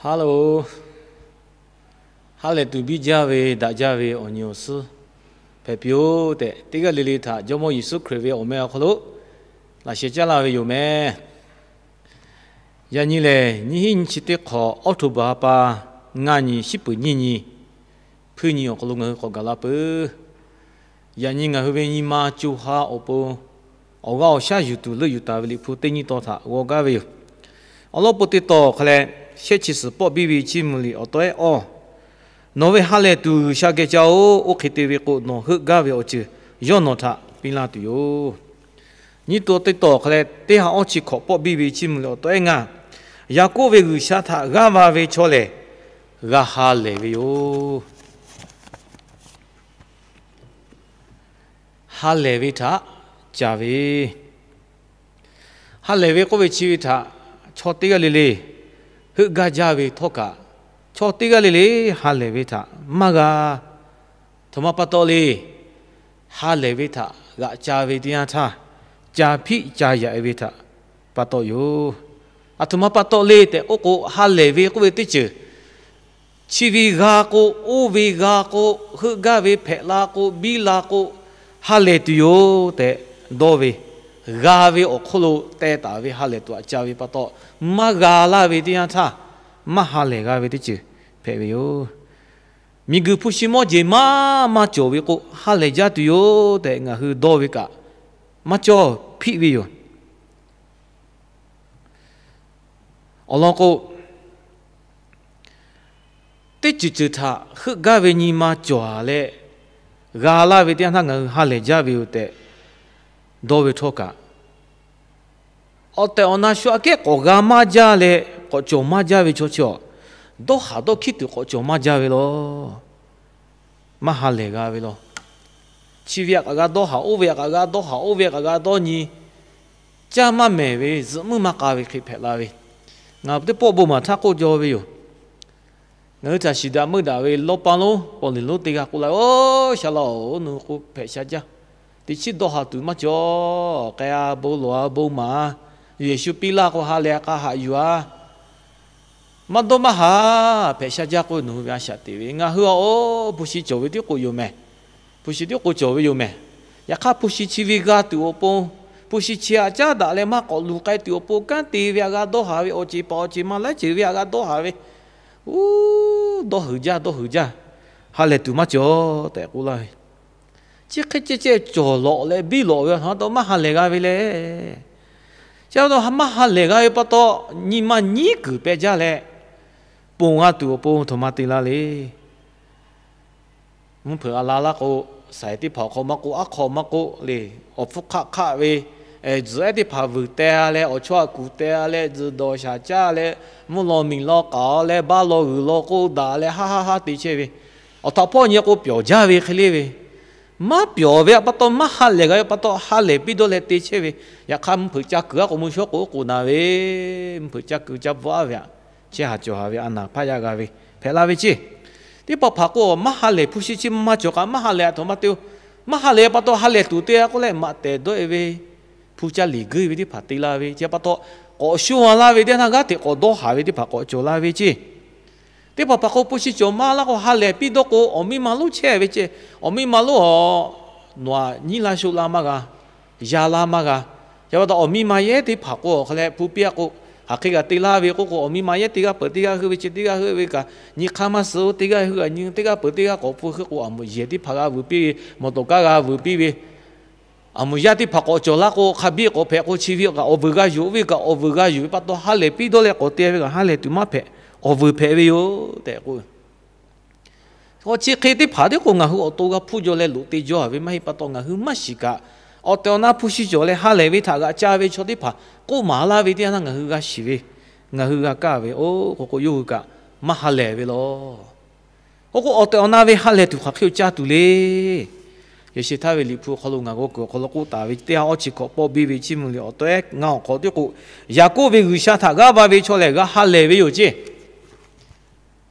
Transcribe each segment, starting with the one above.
Hello, ha lehˬ tuˬ biˇ jaˇ ve daꞈ jaˇ ve awˬ nyi awˬ suhˉ hpehꞈ piˇ-oˆ tehꞈ, teˇ g'aˇ le le htaꞈ Jawˇmawˇ Yeˍsuˆ Hkriꞈ ve awˬ meh awˬ hk'aw lo laꞈ sheh caˉ laˇ ve yoˬ meh. Yaꞈ nyi lehˬ, nyiˇ hinˉ nyiˇ chi teˇ hk'awꞈ October ha pa ngaˇ nyi, shiˉ peuˍ nyiˇ nyi, hpuiˇ nyi awˬ hk'aw lo ngaˬ hui k'awꞈ gaˬ la peuˬ. Yaꞈ nyi ngaˬ hui ve nyi ma co ha awˬ pon awˬ g'aˇ awˬ shaˉ yuˬ tuˬ leuˆ yuˬ taˍ ve Liꞈ hpu teˇ nyi taw htaꞈ g'aw gaˇ ve yoˬ. Awˬ lawn pon teˇ taw hk'a leh, shehˆ chi suhˍ pawˆ biˇ ve Chiˇ mvuh liꞈ awˬ tawehˉ awˇ, Nawˬ ve ha lehˬ tuˬ G'uiˬsha geh caˇ-oˆ. Oˇ hk'e te ve k'o, nawˬ heuˆ gaˇ ve awˬ ceuˬ yawˇ nawˬ htaꞈ piˇ laˇ tuˬ yoˬ. Nyiˇ taw teˇ taw hk'a leh, teˇ ha awˇ chi hkawꞈ pawˆ biˇ ve Chiˇ mvuh liꞈ awˬ tawehˉ ngaˇ, Yaˍkoˆ ve G'uiˬsha htaꞈ g'aˇ va ve chaw lehˬ, g'a ha lehˬ ve yoˬ. Ha lehˬ ve htaꞈ ca ve. Ha lehˬ ve k'oˆ ve chi ve htaꞈ chaw teˇ g'aˇ le le heuˆ gaˇ jaˇ ve htawˇ kaꞈ, chaw teˇ g'aˇ le le ha lehˬ ve htaꞈ maˇ g'a. Htoꞈ ma pa taw le. Ha lehˬ ve htaꞈ g'aꞈ ca ve teˇ yanˇ htaˇ, ca hpiˆ ca yaꞈ ve htaꞈ pa taw yoˬ. Aˬ htoꞈ ma pa taw le tehꞈ k'oˆ k'o, ha lehˬ ve k'oˆ ve teˇ ceuˬ chi ve g'a k'o, oˇ ve g'a k'o, heuˆ gaˇ ve hpehꞈ la k'o, biˇ la k'o, ha lehˬ tuˬ yoˬ tehꞈ dawˇ ve, g'a ve awˬ hk'oˆ lo teh taˍ ve ha lehˬ tuˬ aꞈ ca ve pa taw, maˇ g'a laˇ ve teˇ yanˇ htaˇ, maˇ ha lehˬ g'a ve teˇ ceuˬ hpehꞈ ve yoˬ. Miˬguiˬ hpu shi mawˇ jeˬ maˇ maˇ cawˬ ve k'o, ha lehˬ jaˇ tuˬ yoˬ tehꞈ ngaˬ hui dawˇ ve kaꞈ, maˇ cawˇ hpiˆ ve yoˬ. Awˬ lawn k'o, teˇ ceuˬ ceuˬ htaꞈ heuˆ gaˇ ve nyi ma cawˬ-a leh, g'a laˇ ve teˇ yanˇ htaˇ ngaˬ hui ha lehˬ jaˇ ve yoˬ tehꞈ dawˇ ve htawˇ kaꞈ, awˬ tehˬ awˬ na shu aꞈ kehˉ k'awꞈ g'a maˇ jaˇ leh k'awꞈ cawˬ maˇ jaˇ ve chaw chi awˬ, dawˇ haˍ dawˇ hkiˉ tuˬ k'awꞈ cawˬ maˇ jaˇ ve law. Maˇ ha lehˬ g'a ve law. Chi ve aꞈ kaꞈ g'a dawˇ haˍ, oˇ ve aꞈ kaꞈ g'a dawˇ haˍ, oˇ ve aꞈ kaꞈ g'a dawˇ nyi, caˇ maˇ mehˍ ve, zuhꞈ muiˇ maˇ k'a ve hk'e hpehꞈ la ve. Ngaˬ teˇ pawˆ bon maˍ htaˇ k'oˆ jaw ve yoˬ. Ngaˬ hui htaꞈ shiˍ daꞈ meuˇ daꞈ ve lawˇ paˇ lonˉ paw liˍ lonˉ teˇ g'aˇ k'oˆ la, Oˇ, shaˍ laꞈ-oˬ, nawˬ hui k'o hpehꞈ sha jaˇ. Teꞈ chiˉ dawˇ haˍ tuˬ maˇ cawˬ. K'ai-a, bon lawˬ-a, bon maˍ-a. Yeˍsuˆ piˇ laˇ k'o ha lehˬ k'a haꞈ yuˬ-a. Maˇ dawˇ maˇ haˍ, hpehꞈ sha jaˇ k'oˆ ve nawˬ hui ve a shaꞈ teꞈ ve. Ngaˬ hui-a, oˇ, hpu shi cawˬ ve tiˉ k'o yoˬ mehˍ. Hpu shi tiˉ k'o cawˬ ve yoˬ mehˍ. Yaꞈ hk'aˇ hpu shi chi ve g'a tuˬ awˬ pon, hpu shi chi aꞈ caˉ daꞈ leh maˇ k'awꞈ luˬ k'ai tuˬ awˬ pon kanˉ te ve aꞈ g'a dawˇ haˍ ve, awˬ ceˬ paˍ awˬ ceˬ ma laiˉ ceuˬ ve aꞈ g'a dawˇ haˍ ve. Uˉ, dawˇ huiˍ jaˇ, dawˇ huiˍ jaˇ. Ha lehˬ tuˬ maˇ cawˬ tehꞈ k'oˆ laˇ ve. Chi hk'e ceh ceh cawˬ lawꞈ leh biˇ lawꞈ ve awˬ htaꞈ pa taw maˇ ha lehˬ g'a ve le. Chi pa taw maˇ ha lehˬ g'a ve pa taw, nyi ma nyiˉ kuiˬ peh jaˇ leh, ponˬ g'a tuˬ awˬ pon htoꞈ ma te laˇ le. Mvuhˇ hpeuꞈ a la laˇ k'o, saiˍ teˇ hpaˍ awˬ hk'aw maˇ k'oˆ, aˉ hk'aw maˇ k'oˆ le, awˬ hpfuhˇ hk'aˆ hk'aˆ ve, tzuhꞈ ehˉ teˇ hpaˍ vuiˬ teh-a leh, awˬ chawˇ aꞈ kuˬ teh-a leh, tzuhꞈ dawˬ shaˍ caˇ leh, mvuhˇ law miˬ law k'aoˍ leh, baˆ law g'uiˬ law k'oˆ daꞈ leh, haˆ haˆ haˆ te chehˇ ve, awˬ htaꞈ hpawˇ nyi k'o pyawˬ jaˇ ve hk'e le ve. Maˇ pyawˬ ve aꞈ pa taw, maˇ ha lehˬ g'a ve pa taw, ha lehˬ piˇ dawˇ leh te chehˇ ve. Yaꞈ hk'aˇ mvuhˇ hpeuꞈ caˇ kuiˬ aˉ k'o mvuhˇ shawˉ k'o oˉ k'oˍ na ve, mvuhˇ hpeuꞈ caˇ kuiˬ caˇ bvuhꞈ aˉ ve aꞈ, chehˇ haˍ cawˬ haˍ ve a naˍ hpaˇ yaˇ g'a ve hpehꞈ la ve ceˇ. Teˇ hpaˍ hpaˍ k'o, maˇ ha lehˬ, hpu shi chi maˇ cawˬ kaꞈ maˇ ha lehˬ, aˬ htoꞈ ma te-o. Maˇ ha lehˬ pa taw ha lehˬ tuˬ te-a k'oˆ leh, maꞈ tehˬ dawˇ-e ve, hpu caˇ liꞈ guiˇ ve teˇ hpaˍ te la ve ceˇ pa taw, k'awꞈ sho-a laˇ ve teˇ yanˇ g'aˇ hteꞈ k'awꞈ dawˇ haˍ ve teˇ hpaˍ k'awꞈ cawˬ la ve ceˇ. Teˇ hpaˍ hpaˍ k'o, hpu shi cawˬ maˇ laˇ k'o, ha lehˬ piˇ dawˇ k'o, awˬ miˇ ma lonˉ chehˇ ve ceˇ. Awˬ miˇ ma lonˉ-a, nawˬ-aꞈ nyiˉ laˇ sho laˇ maˇ g'a, yaˇ laˇ maˇ g'a. Chi pa taw awˬ miˇ ma yehˉ teˇ hpaˍ k'o, awˬ hk'a leh hpu piˇ-a k'o, hk'aˬ hk'e g'a te laˇ ve k'oˆ k'o, awˬ miˇ ma yehˉ teˇ g'aˇ peuˬ teˇ g'aˇ heuˆ ve, chi teˇ g'aˇ heuˆ ve kaꞈ, nyi hk'aˇ maˇ suh-o, teˇ g'aˇ heuˆ kaꞈ nyi teˇ g'aˇ peuˬ teˇ g'aˇ k'awꞈ hpu heuˆ k'o, aˬ moˍ yehˬ teˇ hpaˍ g'a vuiˬ piˇ ve, mawˬ tawˍ kaˇ g'a vuiˬ piˇ ve, aˬ moˍ yaˇ teˇ hpaˍ k'awꞈ cawˬ laˇ k'o, hk'a biˇ k'awꞈ hpehꞈ k'o, chi ve kaꞈ awˬ vuiˬ g'a yuˬ, oˇ ve kaꞈ awˬ vuiˬ g'a yuˬ ve pa taw, ha lehˬ piˇ dawˇ leh k'awꞈ te ve kaꞈ ha lehˬ tuˬ maˇ hpehꞈ, awˬ vuiˬ hpehꞈ ve yoˬ tehꞈ k'o, chi hk'e teˇ hpaˍ tiˉ k'o, ngaˬ hui awˬ to g'a hpuˇ jaw leh loꞈ te jaw ve maˇ heˆ pa taw, ngaˬ hui maˇ shiˍ kaꞈ, awˬ tehˬ awˬ na hpu shi cawˬ leh ha lehˬ ve htaꞈ g'aꞈ ca ve chaw teˇ hpaˍ k'oˆ maˍ laˇ ve teˇ yanˇ htaˇ ngaˬ hui g'a shiˍ ve, ngaˬ hui g'a kaˇ ve, oˇ k'o k'o yawˇ hui kaꞈ maˇ ha lehˬ ve law. Oˇ k'o, awˬ tehˬ awˬ na ve ha lehˬ tuˬ hk'aˬ hk'e-o caˇ tuˬ le. Yaꞈ sheh htaˇ ve Liꞈ hpu awˬ hk'aw lo ngaˬ g'aw kuiˬ awˬ hk'aw lo k'oˆ taˍ ve, teˇ ha awˇ chi hkawꞈ pawˆ biˇ ve Chiˇ mvuh liꞈ awˬ tawehˉ ngaˇ awˬ hk'aw tiˉ k'o, Yaˍkoˆ ve G'uiˬsha htaꞈ g'aˇ va ve chaw lehˬ g'a ha lehˬ ve yoˬ ceˇ.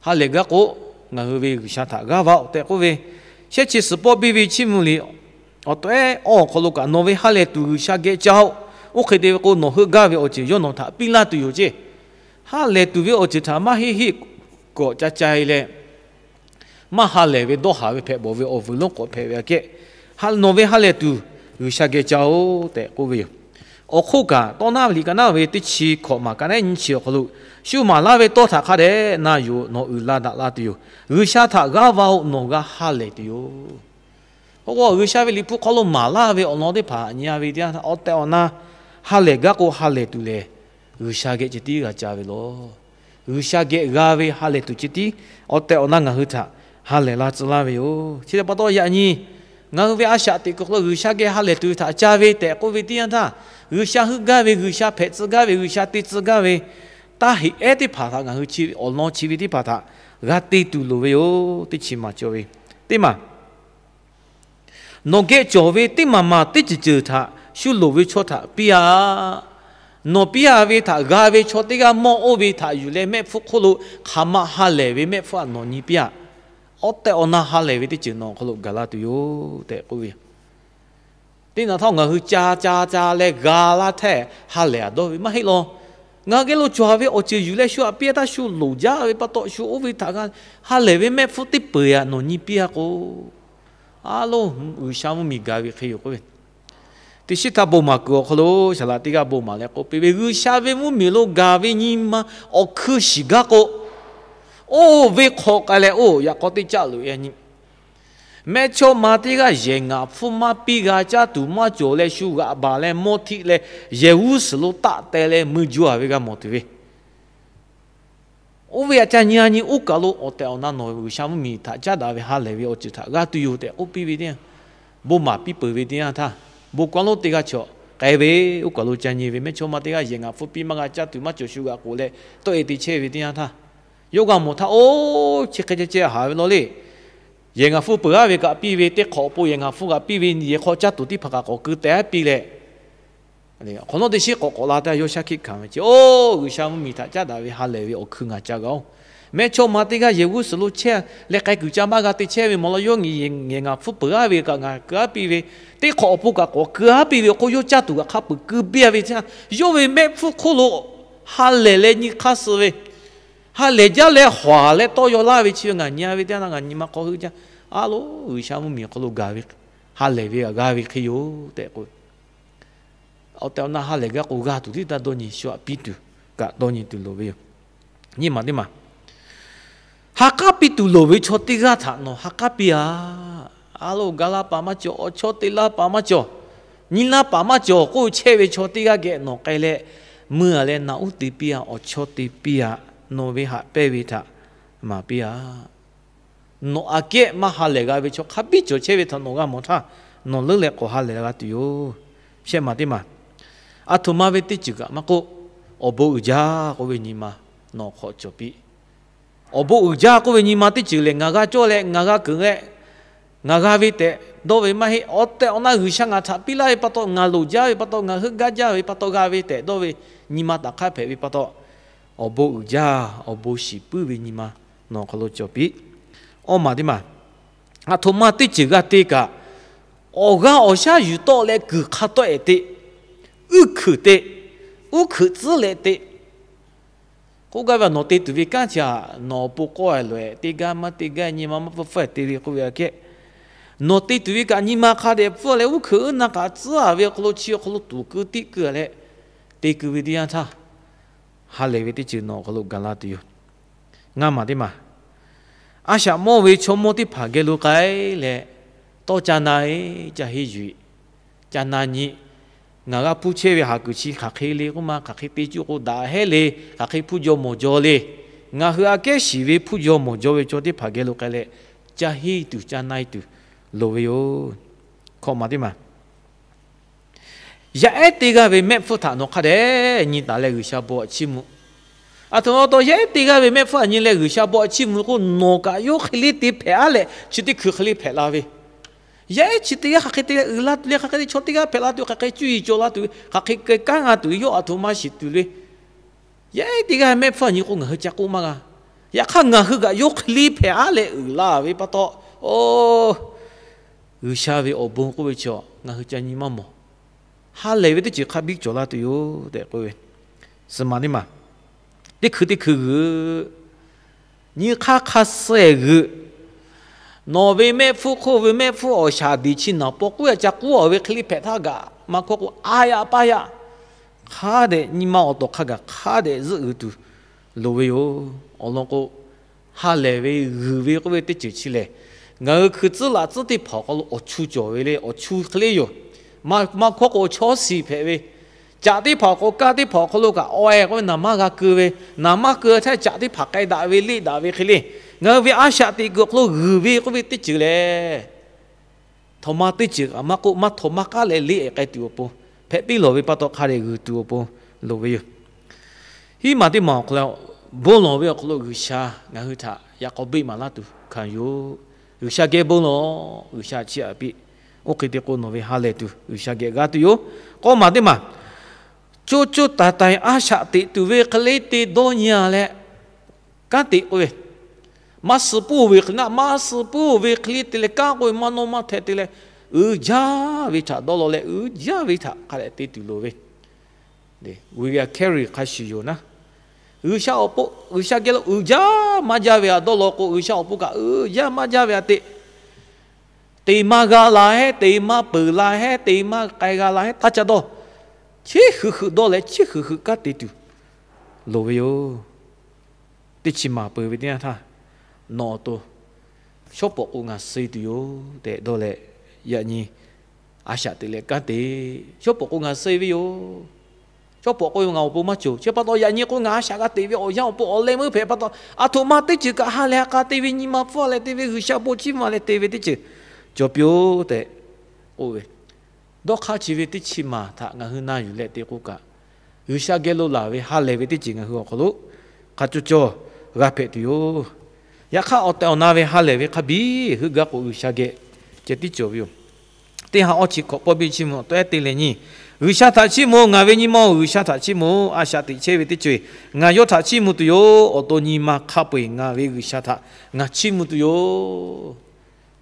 Ha lehˬ gaˇ k'o, ngaˬ hui ve G'uiˬsha htaꞈ g'aˇ va-oˬ tehꞈ k'oˆ ve, shehˆ chi suhˍ pawˆ biˇ ve Chiˇ mvuh liꞈ awˬ tawehˉ awˇ awˬ hk'aw lo kaꞈ, Nawˬ ve ha lehˬ tuˬ G'uiˬsha geh caˇ-oˆ. Oˇ hk'e te ve k'o, nawˬ heuˆ gaˇ ve awˬ ceuˬ yawˇ nawˬ htaꞈ piˇ laˇ tuˬ yoˬ ceˇ. ha lehˬ tuˬ ve awˬ ceuˬ htaꞈ maˇ heˆ heˆ kawꞈ ca ca e leh, maˇ ha lehˬ ve dawˇ haˍ ve hpehꞈ bawˬ ve awˬ vuiˬ lonˉ k'awꞈ hpehꞈ ve aꞈ kehˉ, nawˬ ve ha lehˬ tuˬ G'uiˬsha geh ca-oˬ tehꞈ k'oˆ ve yoˬ. Awˬ hk'oˆ kaꞈ, tawˇ naˉ ve liꞈ ka naˉ ve teˇ chi hkawꞈ maˬ ka naˉ nyiˇ chi awˬ hk'aw lo, shu maˍ laˇ ve tawˇ htaꞈ hk'a dehꞈ na yoˬ. Nawˬ uiˍ la daꞈ la tuˬ yoˬ. G'uiˬsha htaꞈ g'aˇ va-oˬ, nawˬ g'a ha lehˬ tuˬ yoˬ. K'o, G'uiˬsha ve Liꞈ hpu hk'aw lo maˍ laˇ ve awˬ lawn teˇ hpaˍ nyi-a ve teˇ yanˇ htaˇ, awˬ tehˬ awˬ na ha lehˬ gaˇ k'o, ha lehˬ tuˬ lehˬ, G'uiˬsha geh ceh tiˉ g'a ca ve lawˬ. G'uiˬsha geh g'a ve ha lehˬ tuˬ ceh tiˉ awˬ tehˬ awˬ na ngaˬ hui htaꞈ ha lehˬ la tcuh laˇ ve yoˬ. Chi htaꞈ pa taw yaꞈ nyi ngaˬ hui ve a shaꞈ teꞈ kuiˬ hk'aw lo G'uiˬsha geh ha lehˬ tuˬ ve htaꞈ ca ve tehꞈ k'oˆ ve teˇ yanˇ htaˇ, G'uiˬsha heuˆ gaˇ ve, G'uiˬsha hpehꞈ tcuh gaˇ ve, G'uiˬsha te tcuh gaˇ ve taˇ heꞈ ehˉ teˇ hpaˍ htaꞈ ngaˬ hui chi ve awˬ lawn chi ve teˇ hpaˍ htaꞈ g'a te tuˬ loˍ ve yoˬ. Teˇ chi maˬ cawˬ ve teˇ maˬ, nawˬ geh cawˬ ve teˇ maˬ maˬ teˇ ceuˬ ceuˬ htaꞈ shu loˍ ve chaw htaꞈ piˇ-a. Nawˬ piˇ-a ve htaꞈ g'a ve chaw teˇ g'aˇ mawˇ oˇ ve htaꞈ yuˬ leh mehˆ hpfuhˇ hk'oˆ lo hk'aˬ ma ha lehˬ ve mehˆ hpfuhˇ htaꞈ nawˬ nyi piˇ-a. Awˬ tehˬ awˬ na ha lehˬ ve teˇ ceuˬ nawˬ awˬ hk'aw lo gaˬ la tuˬ yoˬ tehꞈ k'oˆ ve yoˬ. Teˇ naꞈ htaˇ ngaˬ hui ca ca ca leh g'a laˇ htehˇ ha lehˬ-a dawˇ ve maˇ heˆ law. Ngaˬ hui geh lo cawˬ ve awˬ ceuˬ yuˬ leh shu htaꞈ piˇ-a htaˇ, shu loˍ jaˇ ve pa taw, shu oˇ ve htaꞈ g'a ha lehˬ ve mehˆ hpfuhˇ teˇ peuˬ aꞈ nawˬ nyi piˇ-a k'o, a lo, G'uiˬsha mvuhˇmiˬ gaˬ ve hk'e yoˬ k'oˆ ve. Teˇ shiˉ htaˇ bon maˍ kuiˬ awˬ hk'aw lo saˍ laꞈ teˇ g'aˇ bon maˍ leh k'oˆ piˇ ve, G'uiˬsha ve mvuhˇmiˬ lo gaˬ ve nyi ma awˬ hkui shiˍ gaˇ k'o, oˇ ve hk'aw k'ai leh oˇ yaꞈ k'aw teˇ caˆ loꞈ-e nyi. Mehˇchawˇma teˇ g'aˇ yehˬ ngaˬ hpfuhˇ maˇ piˇ g'a caˇ tuˬ maˇ cawˬ leh shu g'aꞈ baˬ leh mawˇ htiˆ leh yehˬ g'uˇ suhˍ lo taˆ teh leh mui jaw-a ve g'a mawˬ tuˬ ve, oˇ ve aꞈ ca nyi-a nyi oˇ kaˬ lo awˬ tehˬ awˬ na nawˬ G'uiˬsha mvuhˇmiˬ htaꞈ caˉ daꞈ ve ha lehˬ ve awˬ ceuˬ htaꞈ g'a tuˬ yoˬ tehꞈ k'oˆ piˇ ve teˇ yanˇ, bon maˍ piˇ peuˬ ve teˇ yanˇ htaˇ, bon kaw lonˉ teˇ g'aˇ chaw k'ai ve, oˇ kaˬ lo ca nyi ve, mehˇchawˇma teˇ g'aˇ yehˬ ngaˬ hpfuhˇ piˇ maˇ g'a caˇ tuˬ maˇ cawˬ shu g'aꞈ k'oˍ leh tawˆ-e te chehˇ ve teˇ yanˇ htaˇ, yawˇ g'a mawˬ htaˇ, oˇ, chi hk'e ceh ceh haˍ ve law le. Yehˬ ngaˬ hpfuhˇ peuˬ-a ve kaꞈ piˇ ve, teˇ hk'awꞈ awˬ pon yehˬ ngaˬ hpfuhˇ kaꞈ piˇ ve, yehˬ hk'aw caˇ tuˬ teˇ hpaˍ kaꞈ k'awꞈ keu teh piˇ leh, awˬ hk'awꞈ nawˉ teˇ shiˉ k'awꞈ k'awꞈ la taˇ yawˇ shaˉ hkiˆ hkanˍ ve ce. Oˇ, G'uiˬsha mvuhˇmiˬ htaꞈ caˉ daꞈ ve ha lehˬ ve awˬ hkui ngaˬ ca g'a-oˬ. Mehˇchawˇma teˇ g'aˇ yehˬ g'uˇ suhˍ lo chehˇ leh k'ai kuiˬ ca maˇ g'a te chehˇ ve mawˬ law. Yawˇ yehˬ ngaˬ hpfuhˇ peuˬ-a ve kaꞈ ngaˬ keu-a piˇ ve, teˇ hk'awꞈ awˬ pon kaꞈ k'awꞈ keu-a piˇ ve awˬ hk'oˆ yawˇ caˇ tuˬ kaꞈ hk'a peuˬ keu piˇ-a ve teˇ yanˇ, yawˇ ve mehˆ hpfuhˇ hk'oˆ lo ha lehˬ leh nyi hk'aˇ suh ve, ha lehˬ jaˇ leh hawˍ leh tawˇ yaw laˇ ve chi ve ngaˬ nyi-a ve teˇ yanˇ htaˇ ngaˬ nyi ma hk'aw heuˆ jaˇ. A lo, G'uiˬsha mvuhˇmiˬ awˬ hk'aw lo gaˬ ve ha lehˬ ve g'a ve hk'e yoˬ tehꞈ k'o, awˬ tehˬ awˬ na ha lehˬ gaˇ k'o g'a tuˬ tiˉ taˇ dawˇ nyi, shu htaꞈ piˇ tuˬ kaꞈ dawˇ nyi tuˬ loˍ ve yoˬ. Nyiˇ maˬ teˇ maˬ, ha k'aˉ piˇ tuˬ loˍ ve chaw teˇ g'aˇ htaꞈ nawˬ ha k'aˉ piˇ-a. A lo, ga laˇ paˍ maˇ cawˬ, awˬ chawˇ te laˇ paˍ maˇ cawˬ, nyi laˇ paˍ maˇ cawˬ k'oˆ chehˇ ve chaw teˇ g'aˇ geh nawˬ k'ai leh, mui-a leh naꞈ uˉ te piˇ-a, awˬ chawˇ te piˇ-a, nawˬ ve haꞈ pehnˇ ve htaꞈ maˍ piˇ-a. Nawˬ aꞈ kehˉ maˇ ha lehˬ g'a ve chaw hk'a biˇ cawˬ chehˇ ve htaꞈ nawˬ g'a mawˬ htaˇ, nawˬ leuˉ leh k'awꞈ ha lehˬ g'a tuˬ yoˬ. Shehˆ maˬ teˇ maˬ, aˬ htoꞈ ma ve teˇ ceuˬ kaꞈ maˇ k'oˆ, awˬ bon uiˍ jaˇ k'oˆ ve nyi ma nawˬ hk'aw cawˬ piˇ. Awˬ bon uiˍ jaˇ k'oˆ ve nyi ma teˇ ceuˬ lehˬ, ngaˬ g'a cawˇ leh ngaˬ g'a keunˍ leh ngaˬ g'a ve tehꞈ dawˇ ve maˇ heˆ. Awˬ tehˬ awˬ na G'uiˬsha ngaˬ htaꞈ piˇ laˇ ve pa taw, ngaˬ loˍ jaˇ ve pa taw, ngaˬ heuˆ gaˇ jaˇ ve pa taw g'a ve tehꞈ dawˇ ve nyi ma taꞈ hk'aˇ hpehꞈ ve pa taw, awˬ bon uiˍ jaˇ, awˬ bon shiˍ puiˉ ve nyi ma nawˬ hk'aw lo cawˬ piˇ. Awˇ maˬ teˇ maˬ, aˬ htoꞈ ma teˇ ceuˬ g'a te kaꞈ, awˬ g'aˇ awˬ shaˉ yuˬ tawˆ leh kuiˬ hk'a tawˆ-e te, uˉ hkuiꞈ te, uˉ hkuiꞈ tcuhˉ leh te. K'oˆ gaˇ ve, nawˬ te tuˬ ve kanˉ chi htaꞈ nawˬ awˬ pon k'awehˬ loꞈ-e, teˇ gaˇ maˇ teˇ gaˇ nyi ma maˇ pfuhˇ pfuhˇ te ve k'oˆ ve aꞈ kehˉ, nawˬ te tuˬ ve kaꞈ nyi ma hk'a dehꞈ pfuhˇ leh uˉ hkuiꞈ uˉ na k'aꞈ tcuhˉ-a ve awˬ hk'aw lo chi awˬ hk'aw lo tuˍ keu tiˆ keu leh te keu ve teˇ yanˇ htaˇ, ha lehˬ ve teˇ ceuˬ nawˬ awˬ hk'aw lo gaˬ la tuˬ yoˬ. Ngaˇ maˬ teˇ maˬ, a shaꞈ mawˇ ve chaw mawˇ teˇ hpaˍ geh lo k'ai leh, tawˇ ca na-e, ca henˇ yuˬ-e, ca na nyi. Ngaˬ g'a hpuˇ chehˇ ve haˍ kuiˬ chi hk'aˬ hk'e le k'oˆ ma, hk'aˬ hk'e te cuˇ k'o daꞈ hehˉ le, hk'aˬ hk'e hpuˇ jaw mawˬ jaw le. Ngaˬ hui aꞈ kehˉ shiˍ ve hpuˇ jaw mawˬ jaw ve chaw teˇ hpaˍ geh lo k'ai leh, ca henˇ tuˬ ca na-e tuˬ loˍ ve yoˬ. Hkawꞈ maˬ teˇ maˬ, yaˇ ehˉ teˇ g'aˇ ve mehˆ hpfuhˇ htaꞈ nawˬ hk'a dehꞈ nyi taˍ leh G'uiˬsha bon htaꞈ chiˇ mvuh. Aˬ htoꞈ ma pa taw yaˇ ehˉ teˇ g'aˇ ve mehˆ hpfuhˇ htaꞈ nyi leh G'uiˬsha bon htaꞈ chiˇ mvuh k'o, nawˬ kaꞈ yawˇ hk'e le te hpehꞈ-a leh chi teˇ hkui hk'e le hpehꞈ la ve, yaˇ ehˉ chi teˇ g'aˇ hk'aˬ hk'e te uiˍ la tuˬ le, hk'aˬ hk'e te chaw teˇ g'aˇ hpehꞈ la tuˬ, hk'aˬ hk'e cuˇ yiˍ cawˬ la tuˬ, hk'aˬ hk'e keu kanˉ g'a tuˬ, yawˇ aˬ htoꞈ ma shiˍ tuˬ le. Yaˇ ehˉ teˇ g'aˇ mehˆ hpfuhˇ htaꞈ nyi k'o ngaˬ hui ca k'oˆ maˇ g'a. Yaꞈ hk'aˇ ngaˬ hui kaꞈ yawˇ hk'e le hpehꞈ-a leh uiˍ la ve pa taw, o, G'uiˬsha ve awˬ bon k'oˆ ve chi ngaˬ hui ca nyi maˇ mawˬ. Ha lehˬ ve teˇ ceuˬ hk'a biˇ cawˬ la tuˬ yoˬ tehꞈ k'oˆ ve, suhˍ maˬ teˇ maˬ, teˇ hkui teˇ hkui g'uiˬ, nyi hk'aˇ hk'a suh g'uiˬ. Nawˬ ve mehˆ hpfuhˇ hk'oˆ ve mehˆ hpfuhˇ awˬ shaˍ diˍ chi naˍ paw k'uˉ a ca k'uˉ a ve hk'e le hpehꞈ htaˇ gaꞈ maˇ hkawˇ k'o, a yaꞈ paˇ yaꞈ hk'a dehꞈ nyi ma awˬ tawˍ hk'a gaˬ hk'a dehꞈ zuhˆ g'uiˬ tuˬ loˍ ve yoˬ. Awˬ lawn k'o, ha lehˬ ve g'uiˬ ve k'oˆ ve teˇ ceuˬ chi lehˬ, ngaˬ hui hkui tcuhˉ laꞈ tcuhˉ teˇ hpaˍ awˬ hk'aw lo awˬ chu cawˬ ve le, awˬ chu hk'e le yoˬ. Maˇ hkawˇ k'o, chaw shiˍ hpehꞈ ve, caꞈ teˇ hpaˍ awˬ hk'aw, kaˇ teˇ hpaˍ awˬ hk'aw lo kaꞈ awˬ e k'oˆ ve naˍ maˇ g'a keu ve, naˍ maˇ keu htaˇ caꞈ teˇ hpaˍ k'ai daꞈ ve leˆ daꞈ ve hk'e le, ngaˬ hui ve a shaꞈ teꞈ kuiˬ awˬ hk'aw lo g'uiˬ ve k'oˆ ve teˇ ceuˬ lehˬ, htawnˍ ma teˇ ceuˬ kaꞈ maˇ k'oˆ, maˇ htawnˍ maˇ k'aˉ leh leˆ k'ai tuˬ awˬ pon, hpehꞈ piˇ lawˬ ve pa taw hk'a dehꞈ g'uiˬ tuˬ awˬ pon loˍ ve yoˬ. Hiˉ maˬ teˇ maˬ awˬ hk'aw lo bon lawˬ ve awˬ hk'aw lo G'uiˬsha ngaˬ hui htaꞈ yaꞈ k'aw beˆ maˍ laˇ tuˬ hkanˍ yoˬ. G'uiˬsha geh bon lawˬ, G'uiˬsha chiˇ aꞈ piˇ. Oˇ hk'e te k'o, nawˬ ve ha lehˬ tuˬ G'uiˬsha geh g'a tuˬ yoˬ. K'awˇ maˬ teˇ maˬ, co co taiˍ taiˍ a shaꞈ teꞈ tuˬ ve hk'e le te dawˇ nyi a leh, kanˉ te k'oˆ ve, maˇ suh puiˉ ve hk'e le, maˇ suh puiˉ ve hk'e le te leh kanˉ k'oˆ ve maˇ nawˇ maˇ hteh te leh, uiˍ jaˇ ve htaꞈ dawˇ law leh uiˍ jaˇ ve htaꞈ hk'a dehꞈ te tuˬ loˍ ve, we are carry hk'a shuˍ yoˬ naˉ. G'uiˬsha awˬ pon, G'uiˬsha geh lo uiˍ jaˇ maˇ jaˇ ve htaꞈ dawˇ law k'o, G'uiˬsha awˬ pon kaꞈ uiˍ jaˇ maˇ jaˇ ve htaꞈ te, teˇ maˇ g'a la hehˉ, teˇ maˇ peuˬ la hehˉ, teˇ maˇ k'ai g'a la hehˉ, taˇ ca dawˇ. Chi hk'ui hk'ui dawˇ leh chi hk'ui hk'ui kanˉ te tuˬ loˍ ve yoˬ. Teˇ chi maˬ peuˬ ve teˇ yanˇ htaˇ, nawˬ awˬ to shawˉ pawˍ k'o ngaˬ suh tuˬ yoˬ tehꞈ dawˇ leh, yaꞈ nyi a shaꞈ teꞈ leh kanˉ te. Shawˉ pawˍ k'o ngaˬ suh ve yoˬ. Shawˉ pawˍ k'oˆ ve ngaˬ awˬ pon maˇ cawˬ. Chi pa taw yaꞈ nyi k'o ngaˬ a shaꞈ g'a teꞈ ve awˬ yanˇ awˬ pon awˬ leh meuˇ hpehꞈ pa taw, aˬ htoꞈ ma teˇ ceuˬ kaꞈ ha lehˬ ha k'a te ve, nyi ma hpfuhˇ leh te ve, G'uiˬsha bon chiˇ mvuh leh te ve teˇ ceuˬ cawˬ piˇ-oˆ tehꞈ k'oˆ ve, dawˇ hk'aˇ chi ve teˇ chi maˬ htaꞈ ngaˬ hui na yuˬ leh te k'o kaꞈ, G'uiˬsha geh lo laˬ ve ha lehˬ ve teˇ ceuˬ ngaˬ hui awˬ hk'aw lo hk'a cawˇ cawˇ g'a hpehꞈ tuˬ yoˬ. Yaꞈ hk'aˇ, awˬ tehˬ awˬ na ve ha lehˬ ve hk'a biˇ heuˆ gaˇ k'o, G'uiˬsha geh ceh tiˉ cawˬ ve yoˬ. Teˇ ha awˇ chi hkawꞈ pawˇ biˇ chiˇ mvuh tawehˉ te leh nyi, G'uiˬsha htaꞈ chiˇ mvuh, ngaˬ ve nyi ma-oˬ, G'uiˬsha htaꞈ chiˇ mvuh. A shaꞈ teꞈ chehˇ ve teˇ ceuˬ ngaˬ yawˇ htaꞈ chiˇ mvuh tuˬ yoˬ. Awˬ to nyi ma hk'a peu-eˬ ngaˬ ve G'uiˬsha htaꞈ ngaˬ chiˇ mvuh tuˬ yoˬ.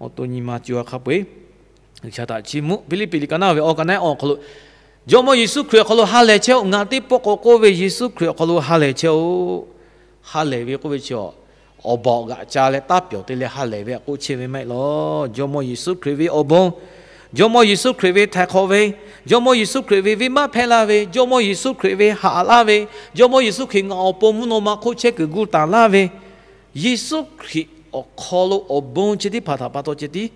Awˬ to nyi ma co ha hk'a peu-eˬ G'uiˬsha htaꞈ chiˇ mvuh. Hpiˇliˇpiˆ liꞈ ka naˉ ve awˬ ka naˉ awˬ hk'aw lo, Jawˇmawˇ Yeˍsuˆ Hkriꞈ awˬ hk'aw lo ha lehˬ chehˇ-oˆ. Ngaˬ teˇ pawˆ k'awꞈ k'oˆ ve, Yeˍsuˆ Hkriꞈ awˬ hk'aw lo ha lehˬ chehˇ-oˆ. Ha lehˬ ve k'oˆ ve chi, awˬ baˬ awˬ g'aꞈ ca leh taˇ pyawˬ te leh ha lehˬ ve htaꞈ k'oˆ chehˇ ve maˇ heˆ law. Jawˇmawˇ Yeˍsuˆ Hkriꞈ ve awˬ bon, Jawˇmawˇ Yeˍsuˆ Hkriꞈ ve htaiˍ hk'awꞈ ve, Jawˇmawˇ Yeˍsuˆ Hkriꞈ ve venˇbaˆ hpehˇ laˇ ve, Jawˇmawˇ Yeˍsuˆ Hkriꞈ ve haꞈ laˇ ve, Jawˇmawˇ Yeˍsuˆ Hkriꞈ ngaˬ awˬ pon mvuhˇ naw ma hk'oˆ chehˇ kuiˬ gu taˍ laˇ ve, Yeˍsuˆ Hkriꞈ awˬ hk'aw lo awˬ bon chi teˇ hpaˍ htaꞈ pa taw ceh tiˉ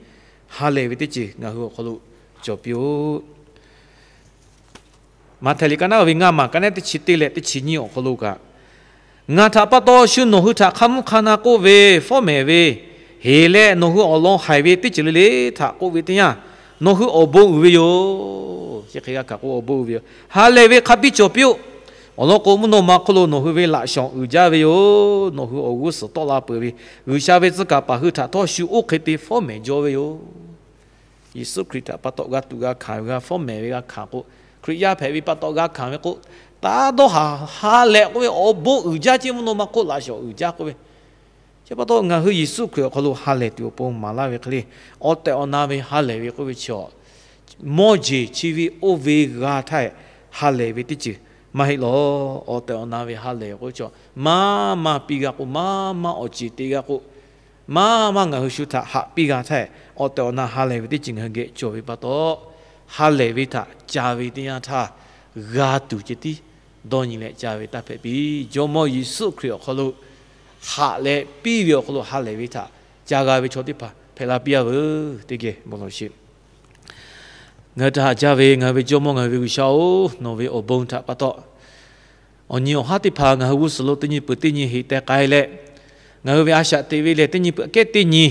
ha lehˬ ve teˇ ceuˬ ngaˬ hui awˬ hk'aw lo cawˬ piˇ-oˆ. Maꞈhtehˍ liꞈ ka naˉ ve ngaˇ maˬ ka naˉ teˇ chi teˇ leh teˇ chi nyiˇ awˬ hk'aw lo kaꞈ, Ngaˬ htaꞈ pa taw shu nawˬ hui htaꞈ hk'a mvuhˇ hk'a na k'oˆ ve, fawˉ mehˍ ve, heˍ leh nawˬ hui awˬ lawn haiˬ ve teˇ ceuˬ le le htaꞈ k'oˆ ve teˇ yanˇ, nawˬ hui awˬ bon uiˍ ve yoˬ. Chi hk'e g'a hkanˍ k'o, awˬ bon uiˍ ve yoˬ. Ha lehˬ ve hk'a biˇ cawˬ piˇ-oˆ. Awˬ lawn k'o, mvuhˇ naw ma hk'oˆ lo nawˬ hui ve laꞈ shawnˍ uiˍ jaˇ ve yoˬ. Nawˬ hui awˬ g'uˇ suhˍ tawˆ la peuˬ ve, G'uiˬsha ve tcuh kaˍ paˍ hui htaꞈ htawˇ shu oˇ hk'e te fawˉ mehˍ jaw ve yoˬ. Yeˍsuˆ Hkriꞈ htaꞈ pa taw g'a tuꞈ g'a hkanˍ ve, g'a fawˉ mehˍ ve g'a hkanˍ k'o, Hkriꞈ yaˇ hpehꞈ ve pa taw g'a hkanˍ ve k'o, taˇ dawˇ haˍ, ha lehˬ k'oˆ ve awˬ bon uiˍ jaˇ ceˇ, mvuhˇ naw ma hk'oˆ laꞈ shawnˍ uiˍ jaˇ k'oˆ ve. Chi pa taw ngaˬ hui Yeˍsuˆ Hkriꞈ awˬ hk'aw lo ha lehˬ tuˬ awˬ pon maˍ laˇ ve hk'e le, awˬ tehˬ awˬ na ve ha lehˬ ve k'oˆ ve chi, mawˇ jeˬ chi ve oˇ ve g'a htaˇ ha lehˬ ve teˇ ceuˬ maˇ heˆ law. Awˬ tehˬ awˬ na ve ha lehˬ k'oˆ ve chi, maˇ maˇ piˇ g'a k'o, maˇ maˇ awˬ ceˬ te g'a k'o, maˇ maˇ ngaˬ hui shu htaꞈ haꞈ piˇ g'a htaˇ, awˬ tehˬ awˬ na ha lehˬ ve teˇ ceuˬ ngaˬ hui geh cawˬ ve pa taw, ha lehˬ ve htaꞈ ca ve teˇ yanˇ htaˇ g'a tuˬ ceh tiˉ dawˇ nyi leh ca ve taˇ hpehꞈ piˇ. Jawˇmawˇ Yeˍsuˆ Hkriꞈ awˬ hk'aw lo haꞈ leh piˇ ve awˬ hk'aw lo ha lehˬ ve htaꞈ ca g'a ve chaw teˇ hpaˍ hpehꞈ la piˇ-a veuˬ. Teˇ geh bon lawˬ sheˍ. Ngaˬ hui htaꞈ haꞈ jaˇ ve ngaˬ hui ve Jawˇmawˇ ngaˬ hui ve G'uiˬsha-oˬ, nawˬ ve awˬ bon htaꞈ pa taw, awˬ nyi awˬ haˉ teˇ hpaˍ ngaˬ hui g'uˇ suhˍ lo teˇ nyi peuˬ teˇ nyi heˍ teh k'ai leh, ngaˬ hui ve a shaꞈ teꞈ ve lehˬ teˇ nyi peuˬ aꞈ kehˉ teˇ nyi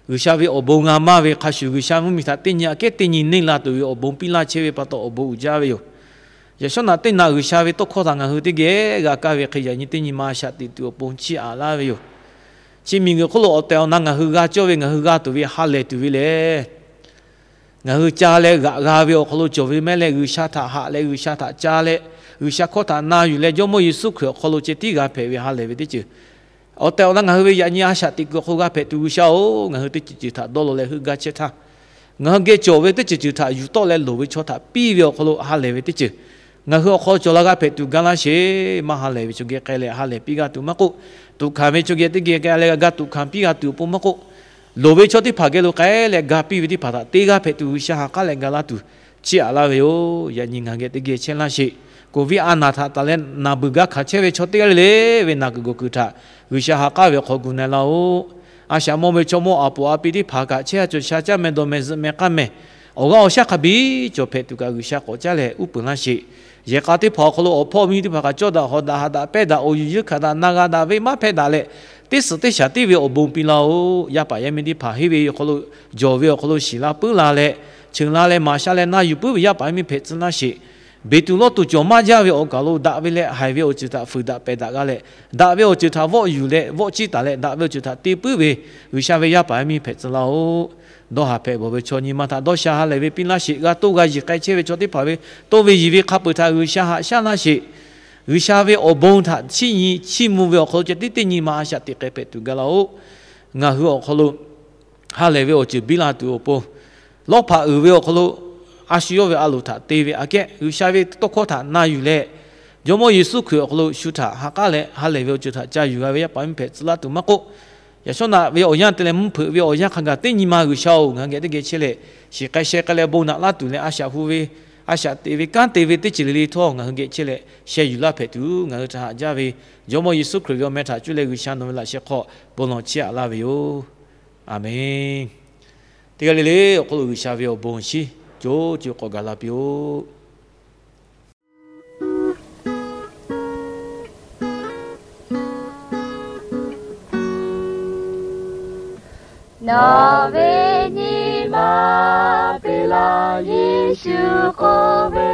G'uiˬsha ve awˬ bon g'a maˇ ve hk'a shuˍ, G'uiˬsha mvuhˇmiˬ htaꞈ teˇ nyi aꞈ kehˉ teˇ nyi neˇ la tuˬ ve awˬ bon piˇ laˇ chehˇ ve pa taw awˬ bon uiˍ jaˇ ve yoˬ. Yaꞈ shawˉ naꞈ teˇ naꞈ G'uiˬsha ve tawˇ hkawˇ htaꞈ ngaˬ hui teˇ geh g'a kaˇ ve hk'e, yaꞈ nyi teˇ nyi ma a shaꞈ teꞈ tuˬ awˬ pon chiˇ aꞈ laˇ ve yoˬ. Chi miˬguiˬ hk'oˆ lo awˬ tehˬ awˬ na ngaˬ hui g'a cawˇ ve, ngaˬ hui g'a tuˬ ve ha lehˬ tuˬ ve lehˬ, ngaˬ hui ca leh g'aꞈ g'a ve awˬ hk'aw lo cawˬ ve mehˉ leh, G'uiˬsha htaꞈ haꞈ leh, G'uiˬsha htaꞈ ca leh, G'uiˬsha hkawˇ htaꞈ na yuˬ leh, Jawˇmawˇ Yeˍsuˆ Hkriꞈ awˬ hk'aw lo ceh tiˉ g'a hpehꞈ ve ha lehˬ ve teˇ ceuˬ. Awˬ tehˬ awˬ na ngaˬ hui ve yaꞈ nyi a shaꞈ teꞈ kuiˬ awˬ hk'aw g'a hpehꞈ tuˬ G'uiˬsha-oˬ, ngaˬ hui teˇ ceuˬ ceuˬ htaꞈ dawˇ law leh heuˆ gaˇ chehˇ htaˇ, ngaˬ hui geh cawˬ ve teˇ ceuˬ ceuˬ htaꞈ yuˬ tawˆ leh loˍ ve chaw htaꞈ piˇ ve awˬ hk'aw lo ha lehˬ ve teˇ ceuˬ Ngaˬ hui awˬ hk'aw cawˬ la g'a hpehꞈ tuˬ ga laˇ sheˍ. Maˇ ha lehˬ ve chaw geh k'ai leh ha lehˬ piˇ g'a tuˬ maˇ k'oˆ, tuꞈ hkanˍ ve chaw geh teˇ geh k'ai leh g'a tuꞈ hkanˍ piˇ g'a tuˬ awˬ pon maˇ k'oˆ, loˍ ve chaw teˇ hpaˍ geh lo k'ai leh ga piˇ ve teˇ hpaˍ htaꞈ te g'a hpehꞈ tuˬ G'uiˬsha ha k'aˉ leh ga laˇ tuˬ chiˇ aꞈ laˇ ve yoˬ. Yaꞈ nyi ngaˬ hui geh teˇ geh chehˇ laˇ sheˍ. Covid a naˬ htaꞈ taˍ leh naˬ beuˬ gaˇ hkanˍ chehˇ ve chaw teˇ g'aˇ le le ve naˬ kuiˬ gawˬ kuiˬ htaꞈ G'uiˬsha ha k'aˉ ve awˬ hk'aw gu na-e laˇ-oˆ. A shaꞈ mawˇ ve chaw mawˇ aˬ poˍ a pi teˇ hpaˍ kaꞈ chehˇ ha cawˬ sha caˇ meh dawˬ meh zuhꞈ meh k'aˇ meh, awˬ g'aˇ awˬ shaˉ hk'a biˇ cawˬ hpehꞈ tuˬ kaꞈ G'uiˬsha k'awꞈ caˉ leh uˉ peunˍ laˇ sheˍ. Yehˬ k'a teˇ hpaˍ awˬ hk'aw lo awˬ hpawˇ miˇ teˇ hpaˍ kaꞈ cawˇ daꞈ hawˍ daꞈ haꞈ daꞈ pehˇ daꞈ awˬ yuˬ yeunˇ hkanˍ daꞈ na g'a daꞈ ve maˇ hpehˇ daꞈ leh, teˇ suhˍ teˇ shaˍ tiˉ ve awˬ bon piˇ laˇ-oˆ. Yaˇ paˍ yaˇ miˇ teˇ hpaˍ henˇ ve awˬ hk'aw lo, jawˬ ve awˬ hk'aw lo shiˍ la puiˉ la leh, cheuˬ la leh maˍ sha leh na yuˬ puiˉ ve yaˇ paˍ yaˇ miˇ hpehꞈ tcuh laˇ sheˍ. Beˍ tuˬ lawˇ tuˬ cawˬ maˇ jaˇ ve awˬ kaˬ lo daꞈ ve leh haiˬ ve awˬ ceuˬ htaꞈ fuiˍ daꞈ pehˬ daꞈ g'a leh, daꞈ ve awˬ ceuˬ htaꞈ vawˆ yuˬ leh vawˆ ciˇ taˍ leh daꞈ ve awˬ ceuˬ htaꞈ te puiˉ ve G'uiˬsha ve yaˇ paˍ yaˇ miˇ hpehꞈ tcuh laˇ-oˆ. Dawˇ haˍ hpehꞈ bawˬ ve chaw nyi ma htaꞈ dawˇ sha ha lehˬ ve piˇ laˇ sheˍ. G'a toˇ g'a yiˬ k'ai chehˇ ve chaw teˇ hpaˍ ve toˇ ve yiˬ ve hk'a peu-eˬ htaꞈ G'uiˬsha haꞈ shaˉ laˇ sheˍ. G'uiˬsha ve awˬ bon htaꞈ chiˇ nyi chiˇ mvuh ve awˬ hk'aw lo ceh tiˉ teˇ nyi ma a shaꞈ teꞈ k'ai hpehꞈ tuˬ ga laˇ-oˆ. Ngaˬ hui awˬ hk'aw lo ha lehˬ ve awˬ ceuˬ biˇ la tuˬ awˬ pon, lawˇ hpaꞈ uiˍ ve awˬ hk'aw lo a shu yawˇ ve a loˍ htaꞈ te ve aꞈ kehˉ G'uiˬsha ve tawˇ hkawˇ htaꞈ na yuˬ leh, Jawˇmawˇ Yeˍsuˆ Hkriꞈ awˬ hk'aw lo shu htaꞈ ha k'aˉ leh ha lehˬ ve awˬ ceuˬ htaꞈ ca yuˬ g'a ve yaˇ paˍ yaˇ miˇ hpehꞈ tcuh laˇ tuˬ maˇ k'oˆ, yaꞈ shawˉ naꞈ ve awˬ yanˇ te leh mvuhˇ hpeuꞈ ve awˬ yanˇ hk'a gaˬ teˇ nyi ma G'uiˬsha-oˬ, ngaˬ hui geh teˇ geh chehˇ leh, shiˍ k'ai sheh k'ai leh bon naꞈ laˇ tuˬ leh a shaꞈ hu ve, a shaꞈ teꞈ ve kanˉ te ve teˇ ceuˬ le le htawˇ ngaˬ hui geh chehˇ leh sheh yuˬ laˇ hpehꞈ tuˬ ngaˬ hui htaꞈ haꞈ jaˇ ve, Jawˇmawˇ Yeˍsuˆ Hkriꞈ ve awˬ meh htaꞈ cuˇ leh G'uiˬsha nawˬ ve laꞈ sheh hk'aw bon lawˬ chiˇ aꞈ laˇ ve yoˬ. Aˬmenˍ. Teˇ g'aˇ le le awˬ hk'aw lo G'uiˬsha ve awˬ bon awˬ shinˉ co co k'awꞈ gaˬ la piˇ-oˆ. Nawˬ ve nyi ma peꞈ laˇ Yeˍsuˆ k'oˆ ve,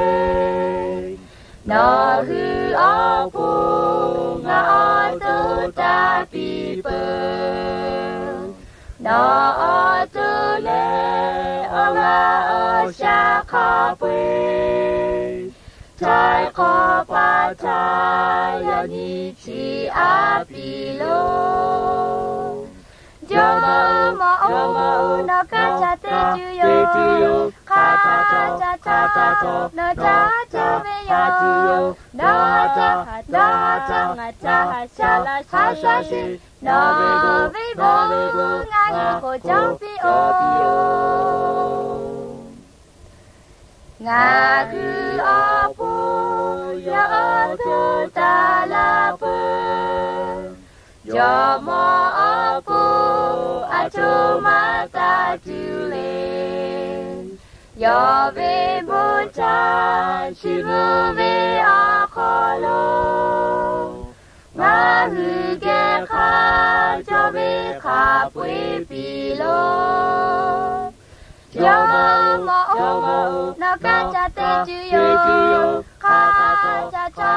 nawˬ hui awˬ pon ngaˬ awˬ to taˇ piˇ peuˬ. Nawˬ awˬ to lehˬ awˬ g'aˇ awˬ shaˉ hk'a peu-eˬ htaiˍ hk'awꞈ pa htaˇ yaꞈ nyi chiˇ aꞈ piˇ loˬ. Jawˇmawˇ-oˬ, Jawˇmawˇ-oˬ, nawˬ kaˇ ca te tuˬ yoˬ. Hk'a ca ca ca nawˬ ca tuˬ ve yoˬ. Nawˬ ca, nawˬ ca, ngaˬ ca haꞈ sha laˇ sha sheˍ. Nawˬ ve bon ngaˬ hui k'awꞈ cawˇ piˇ-oˆ. Ngaˬ hui awˬ pon yawˇ awˬ to taˇ laˇ peuˬ. Jawˇmawˇ awˬ pon a co maˇ taˇ tuˬ le. Yawˇ ve bon htaꞈ chiˇ mvuh ve awˬ hk'aw lo ngaˬ hui geh hk'a cawˇ ve hk'a peu-eˬ piˇ loˬ. Jawˇmawˇ-oˬ, Jawˇmawˇ-oˬ, nawˬ kaˇ ca te tuˬ yoˬ. Hk'a ca ca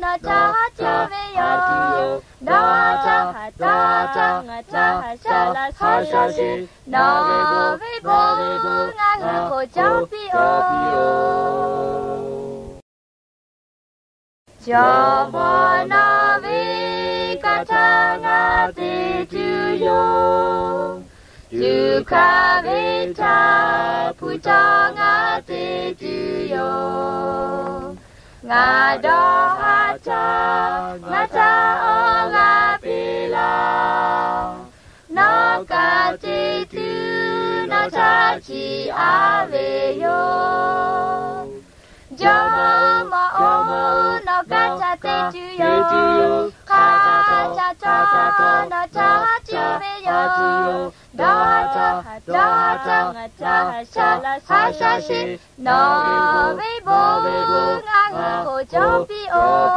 nawˬ ca haꞈ tuˬ ve yoˬ. Nawˬ ca haꞈ, nawˬ ca ngaˬ ca haꞈ sha laˇ sha sheˍ. Nawˬ ve bon ngaˬ hui k'awꞈ cawˇ piˇ-oˆ. Jawˇmawˇ nawˬ ve kaˇ htaꞈ ngaˬ te tuˬ yoˬ. Tuꞈ hkanˍ ve htaꞈ hpu tawˇ ngaˬ te tuˬ yoˬ. Ngaˬ dawˇ haꞈ htaˇ ngaˬ htaꞈ awˬ g'aˇ piˇ laˇ. Nawˬ kaˇ te tuˬ nawˬ htaꞈ chiˇ aꞈ ve yoˬ. Jawˇmawˇ-oˬ, Jawˇmawˇ-oˬ, nawˬ kaˇ ca te tuˬ yoˬ. Hk'a ca ca nawˬ ca haꞈ tuˬ ve yoˬ. Dawˇ haꞈ, dawˇ haꞈ, ngaˬ ca haꞈ sha laˇ sha sheˍ. Nawˬ ve bon ngaˬ hui k'awꞈ cawˇ piˇ-oˆ.